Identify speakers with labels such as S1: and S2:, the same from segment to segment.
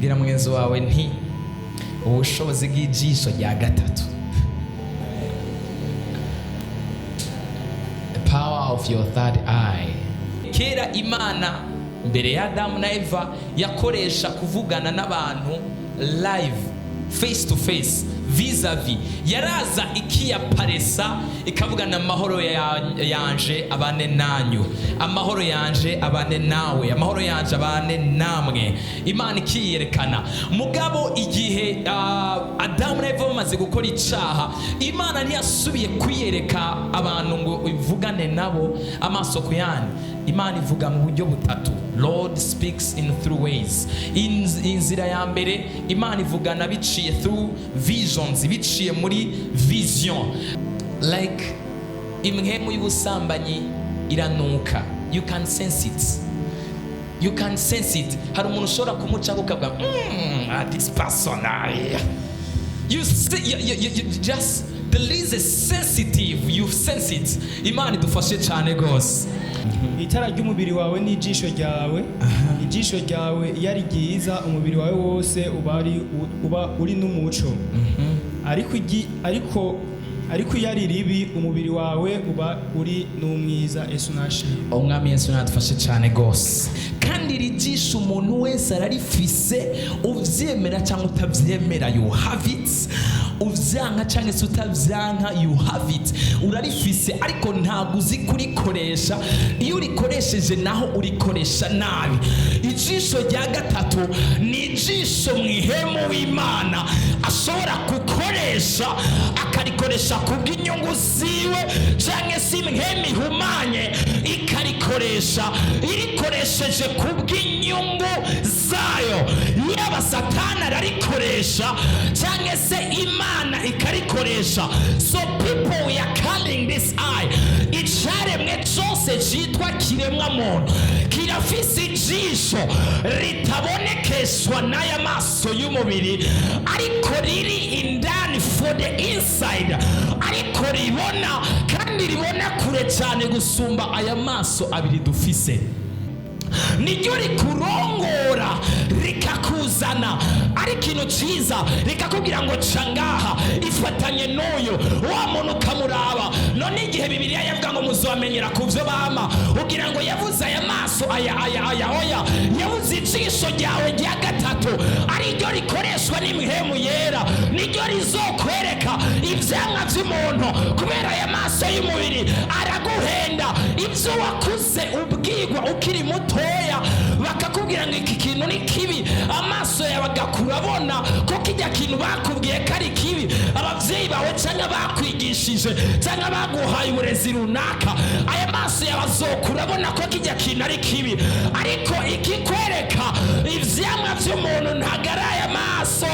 S1: Bwira mugenzi wawe nti ubushobozi bw'ijisho rya gatatu, the power of your third eye. Kera Imana mbere ya Adamu na Eva yakoresha kuvugana n'abantu live, face to face, vis-a-vis. Yaraza ikiyaparesa, ikavugana: "Amahoro yanje abane nanyu, amahoro yanje abane nawe, amahoro yanje abane namwe." Imana ikiyerekana. Mugabo igihe Adamu na Eva bamaze gukora icaha, Imana ntiyasubiye kwiyereka abantu ngo ivugane nabo amaso ku yandi. Imana ivuga mu buryo butatu. Lord speaks in three ways. Inzira ya mbere, Imana ivugana biciye through visions, biciye muri vision. Like impwemu y'ubusambanyi iranuka. You can sense it, you can sense it. Hari umuntu ushobora kumucaho ukavuga: ah, this person, ah, yeah." You see, you just, there is a sensitive, you sense it. Imana idufashe cyane rwose.
S2: Itara ry'umubiri wawe ni ijisho ryawe. Ijisho ryawe iyo ari ryiza, umubiri wawe wose uba uri n'umuco, ariko iyo ari ribi, umubiri wawe uba uri n'umwiza. Yesu nashimwe.
S1: Umwami Yesu nadufashe cyane rwose. Kandi iri jisho umuntu wese ararifise, uvyemera cyangwa utavyemera, you have it. Uvyanka cyangwa se utavyanka, you have it, urarifise, ariko ntabwo uzi kurikoresha. Iyo urikoresheje naho urikoresha nabi. Ijisho rya gatatu ni ijisho mwihemu w'Imana ashobora gukoresha, akarikoresha kubw'inyungu ziwe, cyangwa se impwemu ihumanye ikarikoresha. Irikoresheje kubw'inyungu zayo, yaba Satani ararikoresha cyangwa se Imana ikarikoresha. So people, we are calling this eye. Icyaremwe cyose cyitwa kiremwa muntu kirafise ijisho ritabonekeshwa n'aya maso y'umubiri, ariko riri indani, for the inside, ariko ribona, kandi ribona kure cyane gusumba aya maso abiri dufise. Niryo rikurongora, rikakuzana ari ikintu cyiza, rikakubwira ngo ca ngaha, ifatanye n'uyu wa muntu, ukamuraba. None igihe Bibiliya yavuga ngo muzobamenyera ku byo bama, ugira ngo yavuze aya maso aya aya aya? Oya, yavuze ijisho ryawe rya gatatu, ariryo rikoreshwa n'imihemu yera. Niryo rizokwereka ivyamwa by'umuntu, kubera aya maso y'umubiri araguhenda. Ibyo wakuze ubwigwa ukiri mutoya, bakakubwira ngo iki kintu ni kibi, amaso yawe agakura abona ko kijya kintu bakubwiye ko ari kibi, ababyeyi bawe cyangwa bakwigishije cyangwa baguhaye uburezi runaka, aya maso yawe azokura abona ko kijya kintu ari kibi. Ariko ikikwereka ivyamwa by'umuntu ntabwo ari aya maso,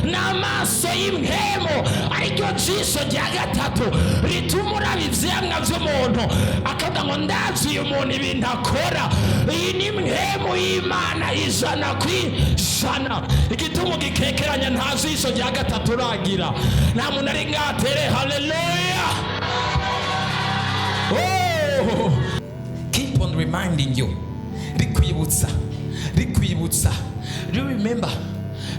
S1: ni amaso y'impwemu, ariryo jisho rya gatatu rituma uraba ivyamwa by'umuntu, akavuga ngo ndazi uyu muntu ibintu akora. Iyi ni mpwemu y'Imana 100%. Igituma ugikekeranya, nta jisho rya gatatu uragira. Nta muntu ari ngatere haleluya. Oh! Keep on reminding you, rikwibutsa, rikwibutsa. Do you remember?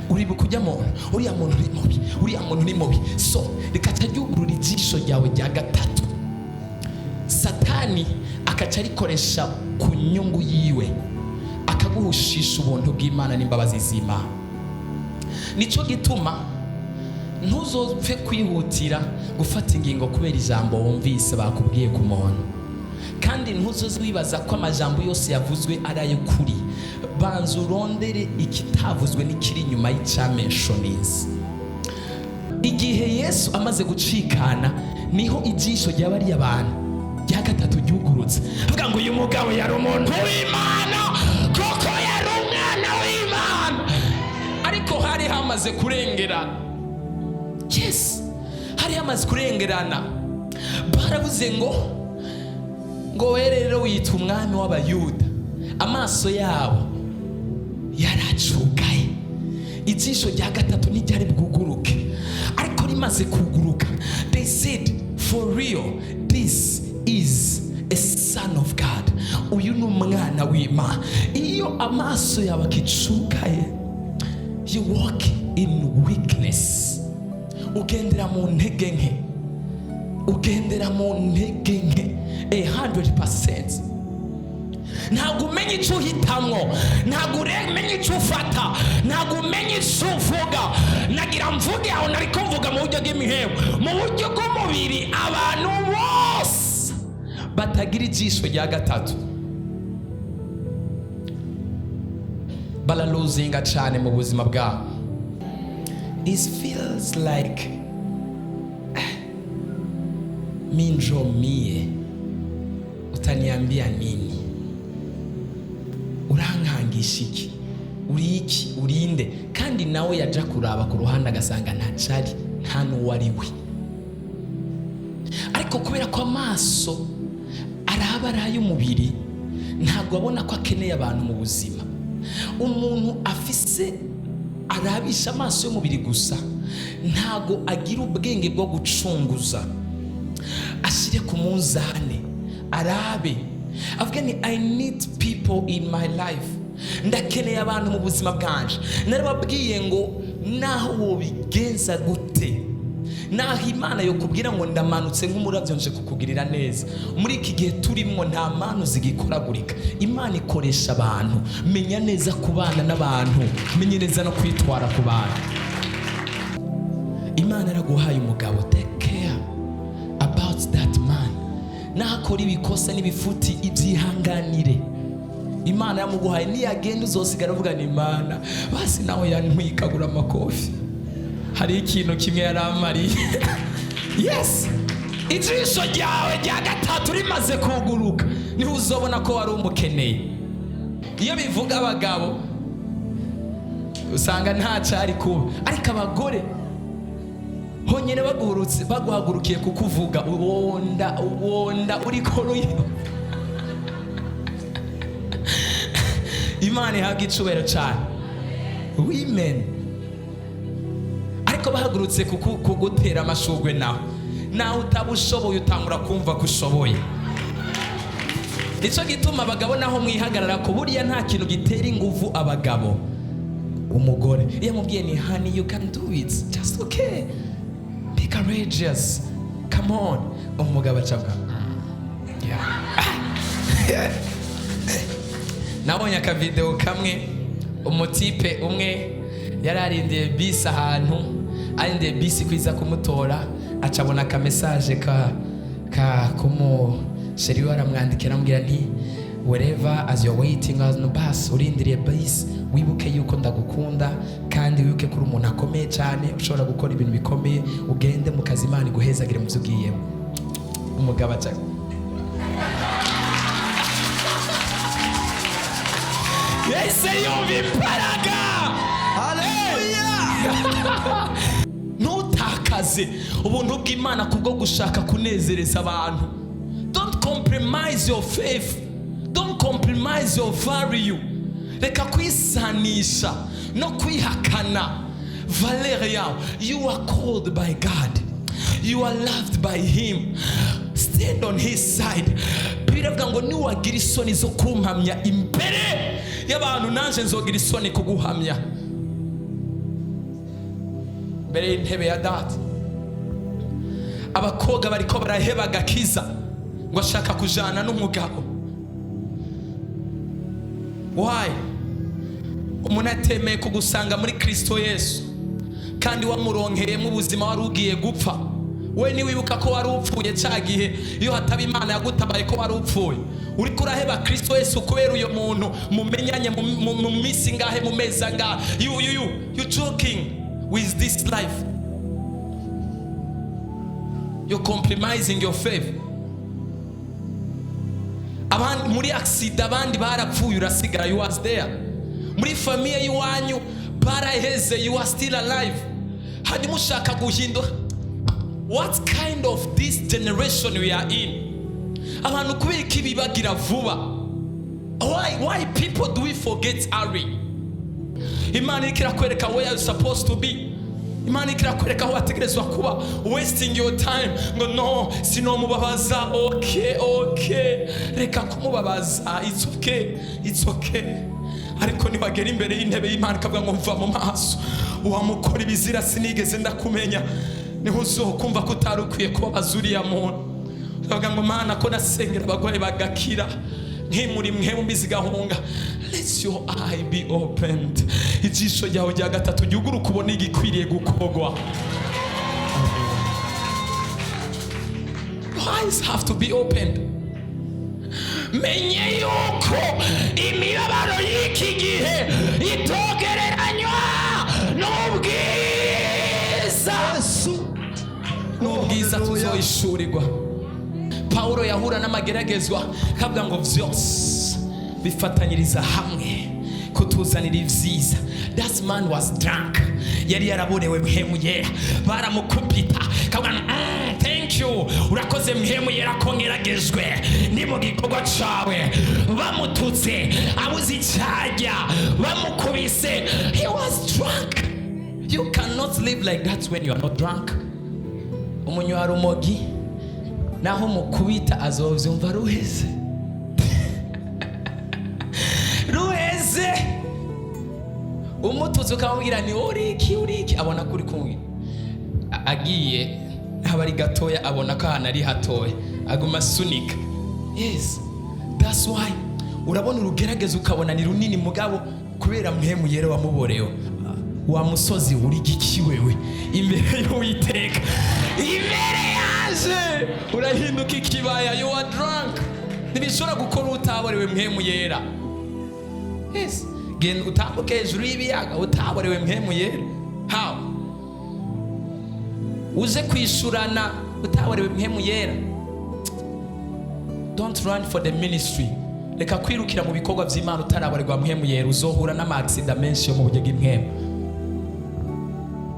S1: Uribuka ujya muntu? Uriya muntu uri mubi, uriya muntu ni mubi. So rikaca ryugurura ijisho ryawe rya gatatu, Satani akaca arikoresha ku nyungu yiwe, akaguhushisha ubuntu bw'Imana n'imbabazi z'Imana. Nicyo gituma ntuzopfe kwihutira gufata ingingo kubera ijambo wumvise bakubwiye ku muntu, kandi ntuzoze wibaza ko amajambo yose yavuzwe ari ay'ukuri. Banza urondere ikitavuzwe n'ikiri inyuma y'icyameshonizi. Igihe Yesu amaze gucikana, niho ijisho rya bariya bantu rya gatatu ryugurutse, avuga ngo uyu mugabo yari umuntu w'Imana koko, yari umwana w'Imana. Ariko hari hamaze kurengerana. Yes, hari hamaze kurengerana. Baravuze ngo we rero witwa umwami w'Abayuda. Amaso yabo yaracugaye, ijisho rya gatatu ntiryari bwuguruke. Ariko rimaze kuguruka, they said, "For real, this is a son of God." Uyu ni umwana w'Imana. Iyo amaso yawe akicugaye. You walk in weakness, ugendera mu ntege nke, ugendera mu ntege nke 100%. Ntabwo umenya icyo uhitamwo, ntabwo umenya icyo ufata, ntabwo umenya icyo uvuga. Nagira mvuge aho, nari mvuga mu buryo bw'imihebo, mu buryo bw'umubiri. Abantu bose batagira ijisho rya gatatu baralosinga cyane mu buzima bwabo. It feels like mi njo mie, utaniambia nini? Urankangisha iki? Uri iki? Urinde? Kandi nawe yaja kuraba ku ruhande agasanga ntacari, nta n'uwo ari we. Ariko kubera ko amaso araba ari ay'umubiri, ntabwo abona ko akeneye abantu mu buzima. Umuntu afise arabisha amaso y'umubiri gusa, ntabwo agira ubwenge bwo gucunguza, ashyire ku munzane, arabe, avuge ni: "I need people in my life, ndakeneye abantu mu buzima bwanje." Narababwiye ngo naho wobigenza gute, naho Imana yokubwira ngo ndamanutse nk'umurabyo nje kukugirira neza, muri iki gihe turimwo nta mpano zigikoragurika, Imana ikoresha abantu. Menya neza kubana n'abantu, menye neza no kwitwara ku bantu. Imana yaraguhaye umugabo, take care about that man. Nakora ibikosa n'ibifuti, ibyihanganire. Imana yamuguhaye, niyagenda uzosigara uvuga ni Imana basi nawe yantwikagura amakofi, hari ikintu kimwe yaramariye. Yes, ijisho ryawe rya gatatu rimaze kuguruka, niho uzobona ko wari umukeneye. Iyo bivuga abagabo usanga nta cyari kuba, ariko abagore honyine baguhurutse, baguhagurukiye kukuvuga, wonda wonda uriko ruyo. Imana ihabwa icubahiro cyane. Women, ariko bahagurutse kugutera amashurwe, nawe nawe utaba ushoboye, utangura kumva ko ushoboye. Nicyo gituma abagabo naho mwihagarara ko buriya nta kintu gitera ingufu abagabo. Umugore iyo amubwiye ni: "Honey, you can do it, just okay, be courageous, come on," umugabo acavuga: Yeah." Nabonye akavideo kamwe, umutipe umwe yari arindiye bisi ahantu, arindiye bisi kwiza kumutora, acabona akamesaje ka kumu chéri we, aramwandikira, aramubwira nti: "Wherever as you're waiting on the bus, urindiriye bisi, wibuke yuko ndagukunda, kandi wibuke ko uri umuntu akomeye cyane, ushobora gukora ibintu bikomeye. Ugende mu kazi, Imana iguhezagire mu byo ugiyemo." Umugabo aca yahise yumva imbaraga.
S2: Haleluya.
S1: Ntutakaze ubuntu bw'Imana kubwo gushaka kunezereza abantu. Don't compromise your faith, don't compromise your value. Reka kwisanisha no kwihakana valeur yawe. You are called by God, you are loved by him, stand on his side. Biravuga ngo niwagira isoni zo kumpamya imbere y'abantu, nanjye nzogira isoni kuguhamya mbere y'intebe ya Data. Abakobwa bariko baraheba agakiza ngo ashaka kujana n'umugabo. Why? Umuntu atemeye kugusanga muri Kristo Yesu, kandi wamuronkeyemo ubuzima, wari ugiye gupfa. We niwibuka ko wari upfuye cya gihe, iyo hataba Imana yagutabaye, ko wari upfuye. Uriko uraheba Kristo Yesu kubera uyo muntu mumenyanye mu minsi ngahe, mu mezi angahe? You joking with this life, you're compromising your faith. Abandi muri accident, abandi barapfuye, urasigara. You was there. Muri famille y'iwanyu baraheze, you are still alive. Hanyuma ushaka guhindura. What kind of this generation we are in? Abantu kubera ko ibibagira vuba. Why people do we forget early? Imana iriko irakwereka where you supposed to be, Imana iriko irakwereka aho wategerezwa kuba. Wasting your time ngo: "No, sinomubabaza." Okay, reka kumubabaza. It's okay, it's okay. Ariko nibagera imbere y'intebe y'Imana ikavuga ngo mva mu maso, wamukora ibizira, sinigeze ndakumenya, niho uzokumva ko utari ukwiye kubabaza uriya muntu. Ukavuga ngo Mana, ko nasengera abagore bagakira, nkimuri mwe mbi zigahunga. Let your eye be opened. Ijisho ryawe rya gatatu ryuguruka, ubone igikwiriye gukorwa. Your eyes have to be opened. Menye yuko imibabaro y'iki gihe itogereranywa n'ubwiza tuzohishurirwa. Pawulo yahura n'amageragezwa akavuga ngo vyose bifatanyiriza hamwe kutuzanira ivyiza. That man was drunk, yari yaraborewe Mpwemu Yera. Baramukubita, kavuga ngo thank you, urakoze Mpwemu Yera ko ngeragejwe ni mu gikorwa cawe. Bamututse, abuze icyarya, bamukubise, he was drunk. You cannot live like that when you are not drunk. Umunywarumogi naho mukubita azovyumva ruheze ruheze. Umutuzi ukamubwira ni uriki uriki, abona ko uri kumwe. Agiye haba ari gatoya, abona ko ahantu ari hatoya, aguma asunika. Yes, that's why urabona urugerageza ukabona ni runini, mugabo kubera Mpwemu Yera wamuborewe, wa musozi uri giki wewe imbere y'Uwiteka? Imbere yaje urahinduka ikibaya. You are drunk. Ntibishobora gukora utaborewe Mpwemu Yera. Yes, genda utambuke hejuru y'ibiyaga utaborewe Mpwemu Yera. How uze kwishurana utaborewe Mpwemu Yera? Don't run for the ministry. Reka kwirukira mu bikorwa by'Imana utaraborerwa Mpwemu Yera. Uzohura n'ama accident menshi yo mu buryo bw'impwemu.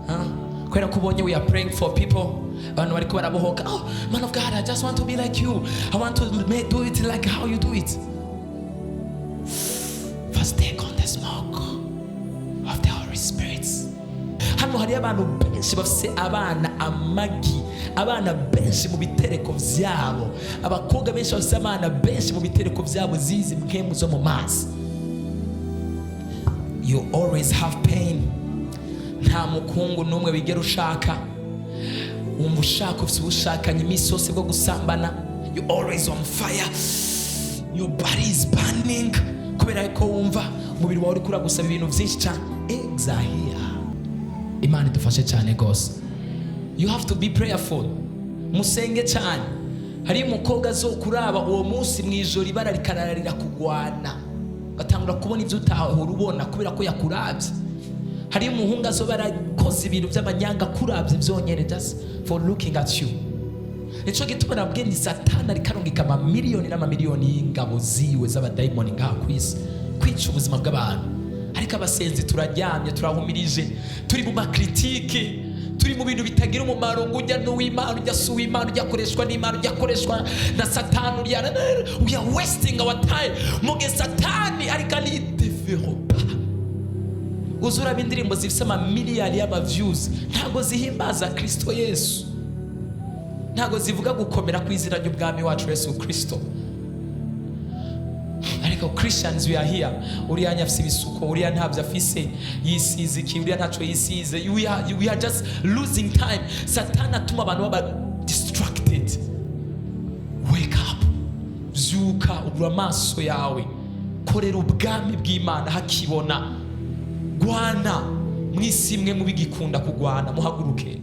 S1: Huh? Kubera ko ubonye we are praying for people, abantu bariko barabohoka. "Oh, man of God, I just want to be like you. I want to do it like how you do it." First take on the smoke of the Holy Spirit. Hano hariyo abantu benshi bafise abana, amagi, abana benshi mu bitereko vyabo. Abakobwa benshi bafise abana benshi mu bitereko vyabo zizi mpwemu zo mu mazi. You always have pain. Nta mukungu n'umwe wigera ushaka. Wumva ushaka, ufite ubushakanye iminsi yose bwo gusambana. You always on fire, your body is burning, kubera ko wumva umubiri wawe uriko uragusaba ibintu byinshi cyane. Exahia, Imana idufashe cyane rwose. You have to be prayerful. Musenge cyane. Hariyo umukobwa azokuraba uwo munsi mu ijoro, ibara rikararira kugwana, ugatangura kubona ibyo utahora ubona kubera ko yakurabye. Hariyo umuhungu azoba yarakoze ibintu by'amanyanga akurabye byonyine, just for looking at you. Nico gituma nabwiye ni Satani ariko arungika amamiliyoni n'amamiliyoni y'ingabo ziwe z'abadayimoni ngaha ku isi kwica ubuzima bw'abantu. Ariko abasenzi turaryamye, turahumirije, turi mu ma critiques, turi mu bintu bitagira umumaro, ngo ujya n'uw'Imana, ujya si uw'Imana, ujya akoreshwa n'Imana, ujya akoreshwa na Satani, uriya. We are wasting our time mu gihe Satani ariko aridevelopa. Uzi uraba indirimbo zifite amamiliyari y'ama views, ntabwo zihimbaza Kristo Yesu, ntabwo zivuga gukomera kw'izina ry'ubwami wacu Yesu Kristo. Ariko Christians, we are here. Uriya nyafise ibisuko, uriya ntabyo afise, yisize iki, uriya ntacyo yisize. We are just losing time. Satani atuma abantu baba distracted. Wake up, byuka, ugura amaso yawe, korera ubwami bw'Imana hakibona. Gwana mu isi imwe mubigikunda kugwana, muhaguruke.